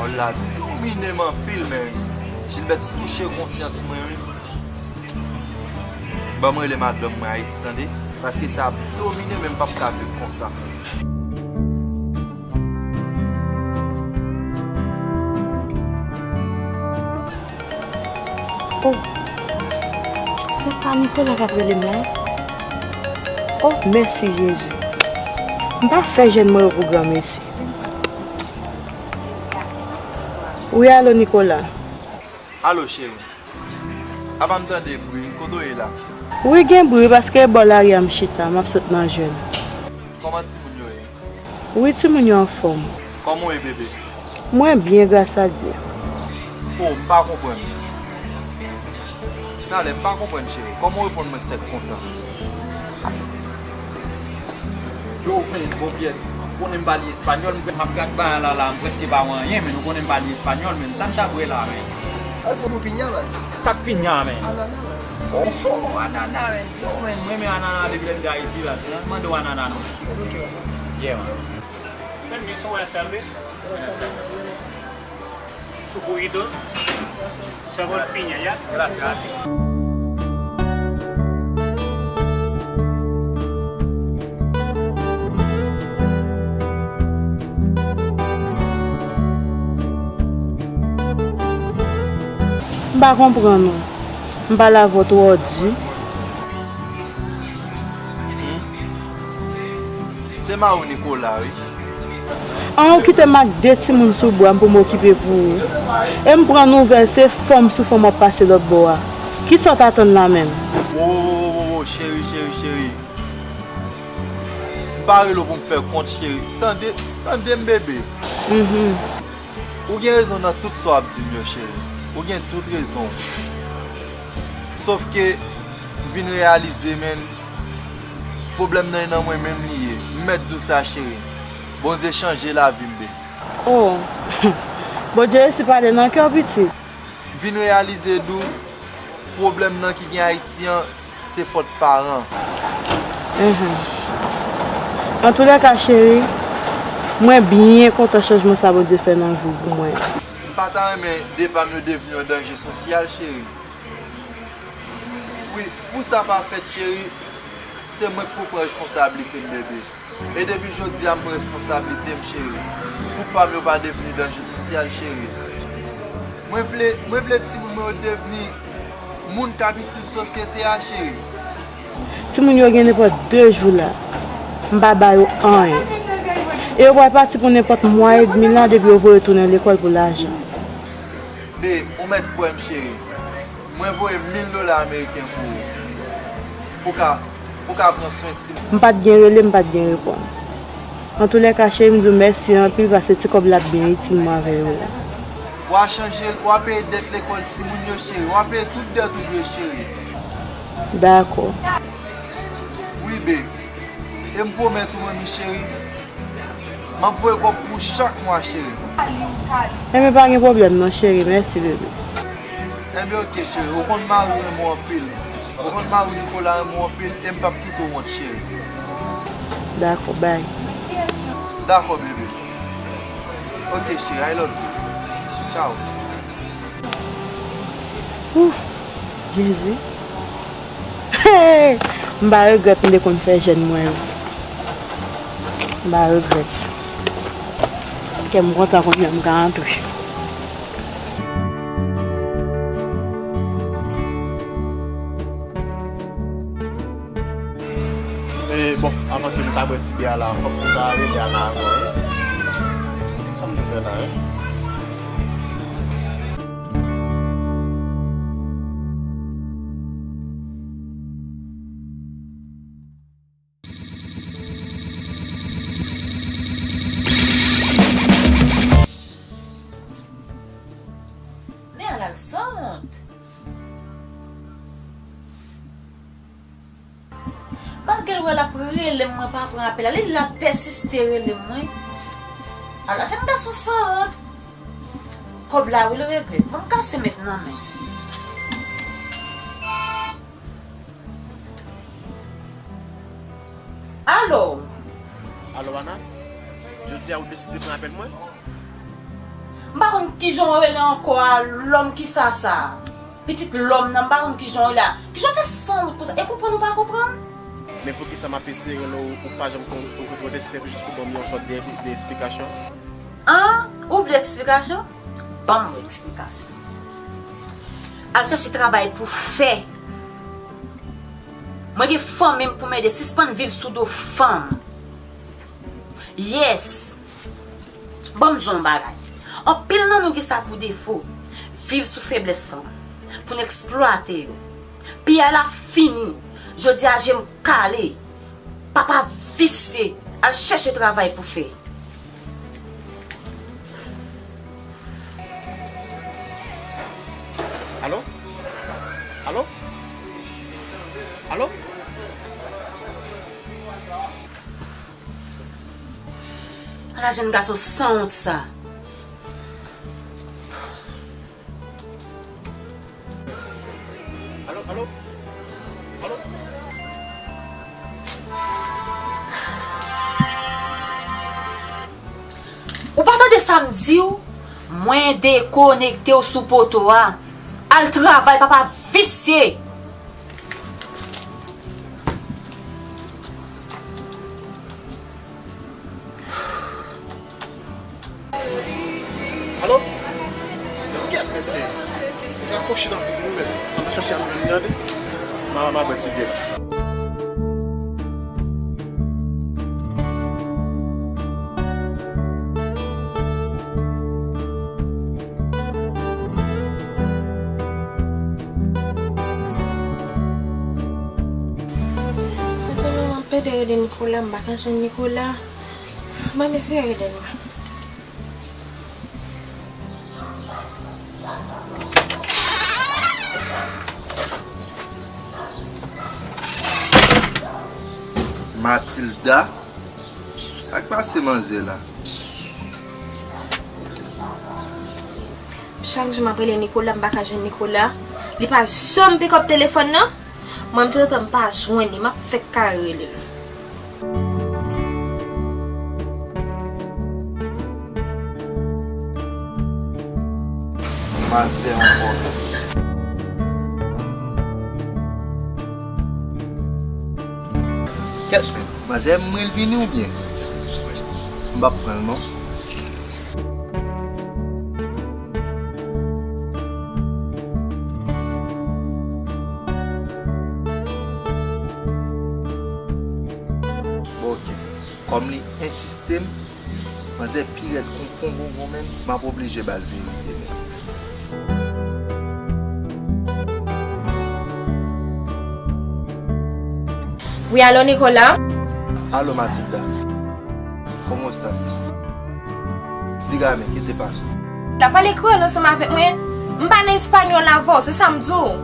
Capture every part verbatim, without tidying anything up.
Kòl la domine m anpil, men Jilbèt touche konsyans mwen, wi. Ban mwen rele madanm mwen Ayiti, tande. Paske sa ap domine, men m p ap ka viv konsa. Oh, se pa Nicolas k ap rele m la? Oh, mèsi Jezi. M pa fè jèn mwen yo pou granmesi. Wi, alo Nicolas. Alo, cheri. Apa m tande bri, kote w ye la? Wi, gen bri, paske bò lari a m chita, m ap sot nan jèn. Kòman timoun yo ye? Wi, timoun yo anfòm. Kòman w ye, bebe? Mwen byen, gras a Dye. O, m pa konprann. Talè, m pa konprann, cheri. Kòman w reponn mwen sèk konsa? Yo, men, bon pyès. Ou konnen m pa li espanyòl, m ap gad bagay la, la, m prèske pa wè anyen, men ou konnen m pa li espanyòl, men sa m t ap wè la, men. Ay, pou pinya, baz. Sa k pinya, men? Anana, baz. Oh, oh, anana, men. Yo, men, m renmen anana depi lè m te Ayiti, baz. Mande w anana, non. Yeah, man. Permiso, buenas tardes. Su juguito. Sabor piña, ¿ya? Gracias. M pa konprann ou. M pale avè w twò di. Se mari w Nicolas, wi. An, ou kite m ak de timoun sou bra m pou m okipe pou ou. E m pran nouvèl, se fanm sou fanm w ap pase lòt bò a. Kisa w t atann la menm? Wo, wo, wo, wo, wo, cheri, cheri, cheri. M pa rele w pou m fè kont, cheri. Tande, tande m, bebe. Mhm. Ou gen rezon nan tout sa w ap di m yo, cheri. Ou gen tout rezon. Sòf ke m vin reyalize, men, pwoblèm nan e nan mwen menm li ye. M mèt di w sa, cheri. Bondye chanje lavi m, be. Oh, Bondye resi pale nan kè w, pitit. M vin reyalize, Dou, pwoblèm nan ki gen Ayiti an, se fòt paran. Mhm. Antoulèka, cheri, mwen byen kontan chanjman sa Bondye fè nan vi w pou mwen. M pa ta renmen de pa m yo devni yon danje sosyal, cheri. Wi, pou sa pa fèt, cheri, se mwen k pou pran responsablite m, bebe. E depi jodi a, m pran responsablite m, cheri. Pou pa m yo pa devni danje sosyal, cheri. Mwen vle, mwen vle timoun mwen yo devni moun k ap itil sosyete a, cheri. Timoun yo gen nenpòt de jou la. M pa ba yo anyen. E yo pral pati pou nenpòt mwa edmi la depi yo voye tounen lekòl pou lajan. Be, ou mèt kwè m, cheri. Mwen voye mil dola ameriken pou ou. Pou ka, pou ka pran swen timoun. M pa t gen rele, m pa t gen reponn. Antoulèka, cheri, m di w mèsi anpil paske ti kòb la ap byen itil mwen avè yo la. W a chanje l, w a peye dèt lekòl timoun yo, cheri. W a peye tout dèt ou dwe, cheri. Dakò. Wi, be. E m pwomèt ou, manmi cheri. M ap voye kòb pou ou chak mwa, cheri. Enben, pa gen pwoblèm non, cheri. Mèsi, bebe. Enben, oke, cheri. Ou konn mari w renmen w anpil. Ou konn mari w Nicolas renmen w anpil. E m p ap kite w wont, cheri. Dakò, bay. Dakò, bebe. Oke, cheri. I love you. Ciao. Ooh, Jezi. M pa regrèt m te konn fè jèn mwen yo. M pa regrèt. Kè m kontan kounye a m ka antre. E, bon, avan ke m ta bwè ti bè a la, fòk m ta rele a la avan, wi. Sa m te fè la, wi. Men al al sanwont. Malgre l wè l ap rele m, mwen pa pran apèl la. Li, l ap pèsiste rele m, wi. Ala jan gason sanwont. Kòb la, wi, l regle. Ban m kase met nan men. Alo? Alo, Ana? Jodi a, ou deside pran apèl mwen? M pa konn kijan w rele ankò a, lòm kisa sa? Pitit lòm nan, m pa konn kijan w rele a. Kijan w fè san wout konsa? E konprann ou pa konprann? Men poukisa m ap eseye rele w, ou pa janm kon-, ou konteste jis pou ban m yon sòt de, de esplikasyon? An? Ou vle eksplikasyon? Ban m eksplikasyon. Al chèche travay pou fè. Mwen gen fanmi m pou m ede, sispann viv sou do fanm. Yes. Ban m di w yon bagay. Anpil nan nou gen sa pou defo, viv sou feblès fanm, pou n eksplwate yo. Piyay la fini. Jodi a, je m kale. Papa visye, al chèche travay pou fè. Alo? Alo? Alo? Ala jèn gason sanwont sa. Alo, alo. Alo. Ou pa tande sa m di w? Mwen dekonekte w sou poto a. Al travay, papa visye! Alo? Kèt mesye. Sa kochi nan figi nou menm. Sa m chache al jwenn li tande. Ma, ma bwè ti vye. Mezanmi, m ap pede rele Nicolas, m pa ka jwenn Nicolas. Ban m eseye rele l. Matilda? Sa k pase manzè la? Chak jou m ap rele Nicolas, m pa ka jwenn Nicolas. Li pa janm pick up telefòn nan. Mwen, m toutoutan m pa jwenn li, m ap fèk kare rele l. Manzè ankò. Kèt, manzè mwen l vini oubyen? M p ap pran l non. Bon, ok. Kòm li ensiste m, manzè pi rèd kon kongongon menm, m ap oblije ba l verite menm. Wi, alo, Nicolas? Alo, Matilda. ¿Cómo estás? Dígame, ¿qué te pasó? L ap pale kreyòl ansanm avèk mwen. M pa nan espanyòl avè w, se sa m di w.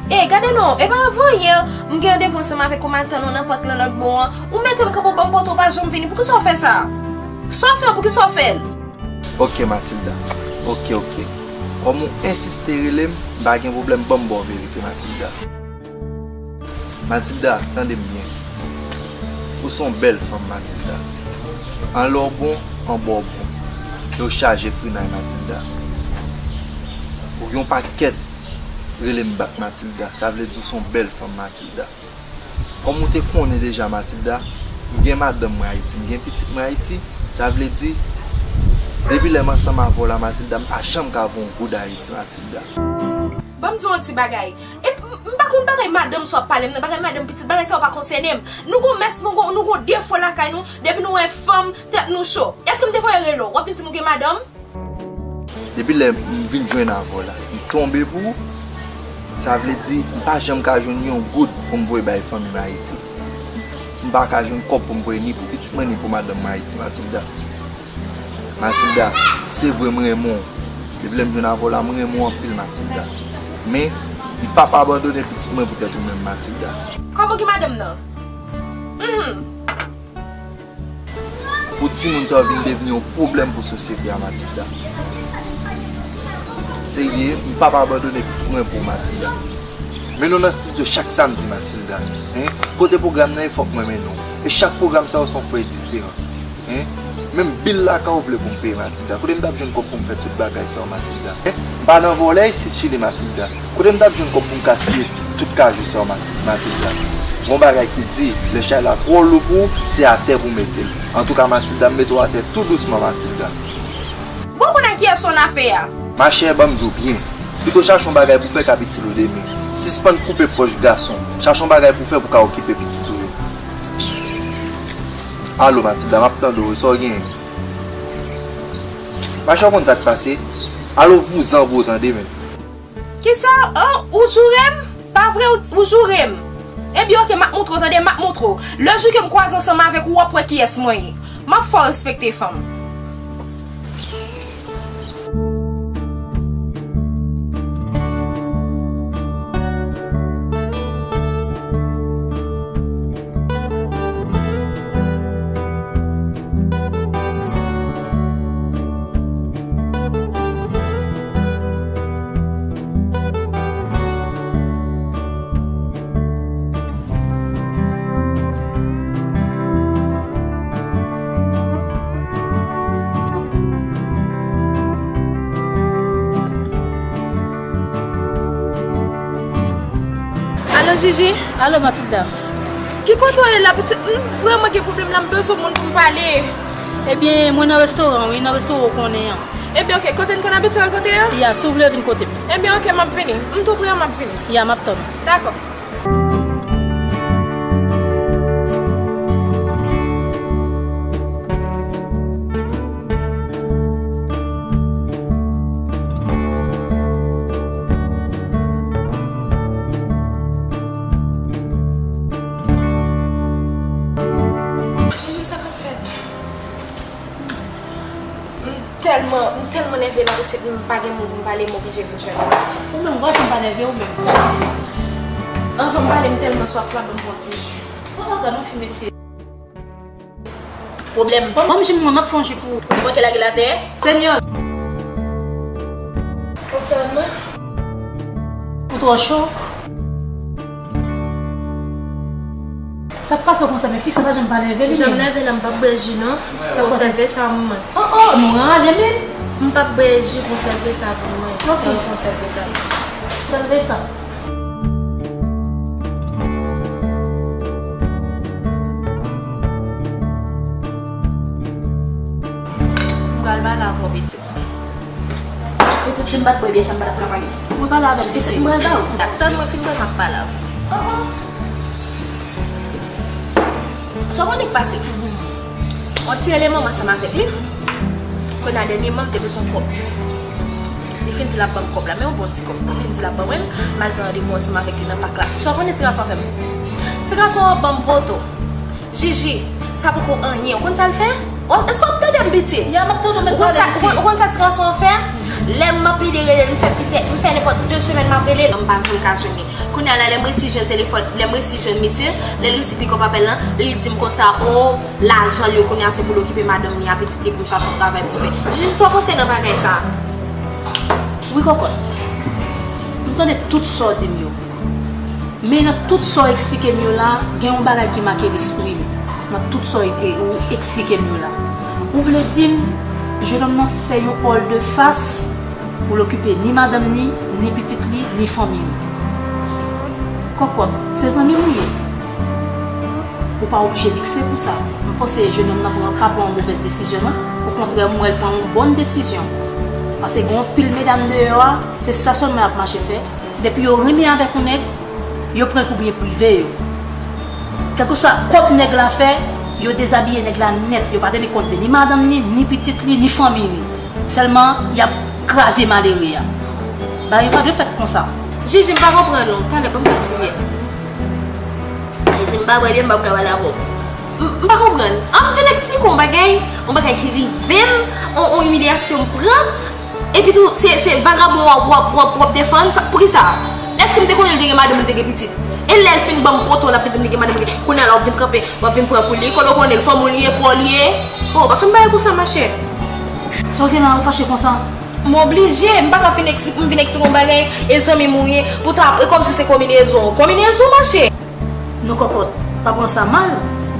Ey, gade non, e pa avan yè, m gen randevou ansanm avèk ou, m al tann ou nan pòt lan lòt bò an. Ou mete m kanpe w ban m poto, w pa janm vini. Poukisa w fè sa? Sa w fè an, poukisa w fè l? Ok, Matilda. Ok, ok. Kòm ou ensiste rele m, m pa gen pwoblèm, ban m ba w verite, Matilda. Matilda, tande m byen. Ou se yon bèl fanm, Matilda. Anlè w bon, anba w bon. E w chaje frinay, Matilda. Ou gen yon pakèt rele m bak, Matilda. Sa vle di w se yon bèl fanm, Matilda. Kòm ou te konnen deja, Matilda, m gen madanm mwen Ayiti, m gen pitit mwen Ayiti. Sa vle di, depi lè m ansanm avè w la, Matilda, m pa janm ka voye yon goud Ayiti, Matilda. Ban m di w yon ti bagay. E m, m pa konn bagay madanm sa w ap pale m nan, bagay madanm pitit, bagay sa yo pa konsène m. Nou gon mès, nou gon, nou gon defo lakay nou, depi nou wè fanm, tèt nou cho. Èske m te voye rele w? W ap vin di m ou gen madanm? Depi lè m vin jwenn avè w la, m tonbe pou ou. Sa vle di, m pa janm ka jwenn yon goud pou m voye bay fanmi m Ayiti. M pa ka jwenn kòb pou m voye ni pou pitit mwen, ni pou madanm mwen Ayiti, Matilda. Matilda, se vre m renmen w. Depi lè m jwenn avè w la, m renmen w anpil, Matilda. Men, m p ap abandone pitit mwen poutèt ou menm, Matilda. Kòman w gen madanm nan? Mhm. Pou timoun sa yo vin devni yon pwoblèm pou sosyete a, Matilda. Serye, m p ap abandone pitit mwen pou w, Matilda. Men nou nan estidyo chak samdi, Matilda. Hein? Kote pwogram nan ye, fòk mwen mennen w. E chak pwogram sa yo se yon fway diferan. Hein? Menm bil lakay ou vle pou m peye, Matilda? Kote m t ap jwenn kòb pou m fè tout bagay sa yo, Matilda? Hein? M pa nan vòlè isit, chili, Matilda. Kote m t ap jwenn kòb pou m ka siye tout kajou sa yo, Mati-, Matilda? Gon bagay ki di, lè chay la twò lou pou ou, se atè pou w mete l. Antouka, Matilda, m mete w atè tou dousman, Matilda. Bon, kounye a kiyès ou nan afè a? Machè, ban m di w byen. Pito chache yon bagay pou w fè k ap itil ou demen. Sispann koupe pòch gason. Chache yon bagay pou w fè pou w ka okipe pitit ou yo. Alo, Matilda, m ap tande w wi, sa w genyen? Machè, w konn sa k pase? Alo, vouzan pou w tande, men. Kisa? An, ou joure m? Pa vre, ou, ou joure m? Ebyen, oke, m ap montre w, tande, m ap montre w. Lè jou ke m kwaze ansanm avèk ou, w ap wè kiyès mwen ye. M ap fè w respekte fanm. Alo, Jiji? Alo, Matilda? Ki kote w ye la, pitit? M vrèman gen pwoblèm la, m bezwen moun pou m pale. Ebyen, mwen nan restoran, wi, nan restoran ou konnen an. Ebyen, oke, kote n konn abitye rankontre an? Ya, si w vle vin kote m. Ebyen, oke, m ap vini. M tou pre an, m ap vini. Ya, m ap tann ou. Dakò. Jiji, sa k ap fèt? M tèlman, m tèlman nève la, pitit, m pa gen moun pou m pale, m oblije vin jwenn ou. Ou menm, ou pa janm pa nève ou menm. Anvan m pale, m tèlman swaf la, ban m pran ti ji. Oh, oh, gad yon fi, mesye. Pwoblèm. Ban m jwenn mwen, m ap fè yon ji pou ou. Ou manke lage l atè? Senyè. Ou fè mwen? Ou twò cho. Sa k pase w konsa, men fi sa pa janm pa nève li menm. Janm nève la, m p ap bwè ji non. Sa k pase? Konsève sa pou mwen. Oh, oh, nou anraje menm. M p ap bwè ji, konsève sa pou mwen. Ok. Konsève sa. Konsève sa. M pral pale avè w, pitit. Pitit, si m pa t bwè byè sa, m pa t ap ka pale. Mwen pale avè l, pitit, mwen ba w. M t ap tann mwen fin bwè, m ap pale avè w. Oh, oh. Sa w konnen k pase? Yon ti eleman m ansanm avèk li. Kounye a dènyèman, m te bezwen kòb. Li fin di l ap ban m kòb la, men yon bon ti kòb. Li fin di l ap ban mwen l, m al pran randevou ansanm avèk li nan pak la. Sa w konnen ti gason an fè m? Ti gason an ban m poto. Jiji, sa poko anyen. Ou konn sa l fè? Ou, èske w ap tande m, pitit? Ya, m ap tande w, mèt pale, pitit. Ou konn sa, ou konn, ou konn sa ti gason an fè? Lè m ap plede rele l, m fè plizyè, m fè nenpòt de semèn m ap rele l, m pa janm ka jwenn li. Kounye a la, lè m resi jwenn telefòn, lè m resi jwenn misye, lè l resi pikòp apèl lan, li di m konsa, o, lajan l yo kounye a se pou l okipe madanm li a, pitit li, pou l chache yon travay pou l fè. Jiji, sa w panse nan bagay sa a? Wi, kòkòt. M tande tout sa w di m yo. Men nan tout sa w eksplike m yo la, gen yon bagay ki make lespri m. Nan tout sa w, e, ou eksplike m yo la. Ou vle di m, jenòm nan fè yon hall de fas pou l okipe ni madanm ni, ni pitit li, ni fanmi li. Kòkòt, se zanmi m ou ye. Ou pa oblije vekse pou sa. M panse jenòm nan pran, pa pran yon movèz desizyon, non. Okontrè, m wè l pran yon bòn desizyon. Paske gen yon pil medam deyò a, se sa sèlman y ap mache fè. Depi yo renmen avèk yon nèg, yo pran l pou byen prive yo. Kèlkeswa kòb nèg la fè, yo dezabiye nèg la nèt. Yo pa teni kont de ni madanm ni, ni pitit li, ni fanmi li. Sèlman, y ap kraze malere a. Bagay yo pa dwe fèt konsa. Jiji, m pa konprann ou. Talè, ban m kontinye. Ay, si m pa bwè byè, m p ap ka pale avè w. M, m pa konprann. An m vin eksplike w yon bagay, yon bagay ki rive m, yon, yon imilyasyon m pran. Epi tou, se, se vagabon w ap, w ap, w ap, w ap defann. Sa, poukisa? Èske m te konnen l te gen madanm, li te gen pitit? E lè l fin ban m poto, l ap di m li gen madanm, li gen, kounye a la w ap vin kanpe, w ap vin pran pou li. Kote w konnen l, fanm ou li ye, frè w li ye? Oh, pa fè m bagay konsa, machè. Sa w gen la, ou fache konsa? M oblije, m pa ka fin ekspli-, m vin eksplike yon bagay, e zanmi m ou ye, pou ta, e kòmsi se konbinezon. Konbinezon, machè! Non, kòkòt, pa pran sa mal.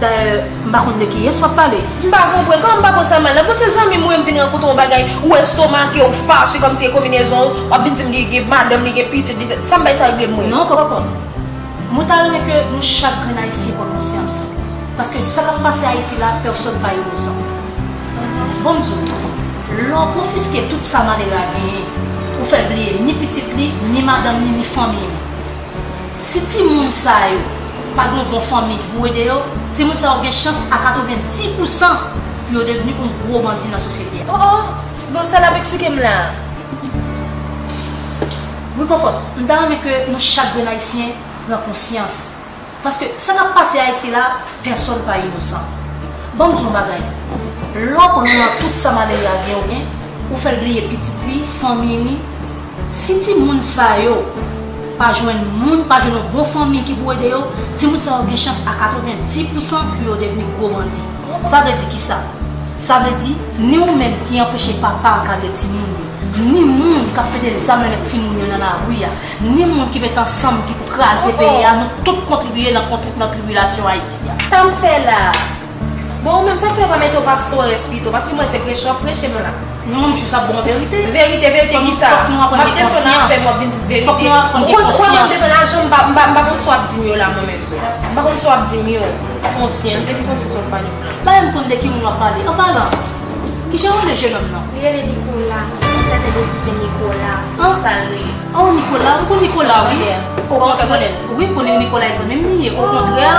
Dayè, m pa konn de kiyès w ap pale. M pa konprann. Kòman m pa pran sa mal nan? Bon, se zanmi m wi, m vin rankontre yon bagay, ou estomake, ou fache, kòmsi e konbinezon, w ap vin di m li gen madanm, li gen pitit, li, sa m bay sa regle m mwen. Non, Kokot. Mwen ta renmen ke nou chak grenn Ayisyen pran konsyans. Paske sa k ap pase Ayiti la, pèsòn pa inosan. Bon, m di w, lè w konfiske tout sa malere a genyen, ou fè l bliye ni pitit li, ni madanm ni, ni fanmi li. Si timoun sa yo pa gen yon bon fanmi ki pou ede yo, timoun sa yo gen chans a katrevenndis pousan pou yo devni yon gwo bandi nan sosyete a. Oh, oh, bon, sa l ap eksplike m la. Wi, Kokot, m ta renmen ke nou chak grenn Ayisyen pran konsyans. Paske sa k ap pase Ayiti la, pèsòn pa inosan. Ban m di w yon bagay. Lè w pran tout sa malere a gen, ou fè l bliye pitit li, fanmi li. Si timoun sa yo pa jwenn moun, pa jwenn yon bon fanmi ki pou ede yo, timoun sa yo gen chans a katrevenndis pousan pou yo devni gwo bandi. Sa vle di kisa? Sa vle di, ni ou menm ki anpeche papa ankadre timoun yo, ni moun k ap mete zam nan men timoun yo nan lari a, ni moun ki met ansanm ki pou kraze peyi a, nou tout kontribiye nan kontri-, nan tribilasyon Ayiti a. Sa m fè la? Bon, ou menm, sa k fè w pa mete w pastores pito? Paske mwen se preche w ap preche m la. Non, m jis ap ba w verite. Verite, verite kisa? M ap defann afè m, w ap vin di m verite. Fòk nou aprann gen konsyans. Ou konn, ou konn defann ajan, m pa, m pa, m pa konn sa w ap di m yo la, mwen menm. M pa konn sa w ap di m yo. Konsyans, depi konsyans w ap pale m la. Ba m konn de ki moun w ap pale. An palan, kijan w rele jenòm nan? Li rele Nicolas. Yon sèten de D J Nicolas. An? Sa l rele. Oh, Nicolas, ou konn Nicolas, wi. Okontrè. Wi, m konnen Nicolas e zanmi m li ye. Okontrè,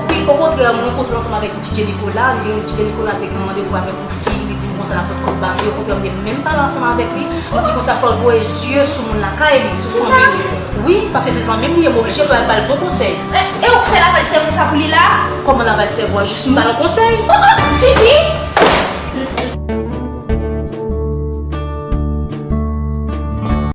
wi, okontrè, mwen rankontre ansanm avèk D J Nicolas, li di D J Nicolas te gen randevou avèk yon fi, li di m konsa l ap pot kòb ba fi, okontrè, m te menm pale ansanm avèk li, m di konsa fò l voye zye sou moun lakay li, sou fanmi li. Wi, paske se zanmi m li ye, m oblije fè l ba l bon konsèy. E, e ou k fè l ap fè sa pou li la? Kòman l ap fè l sèvi w? Jis m ba l yon konsèy. Oh, oh, Gigi!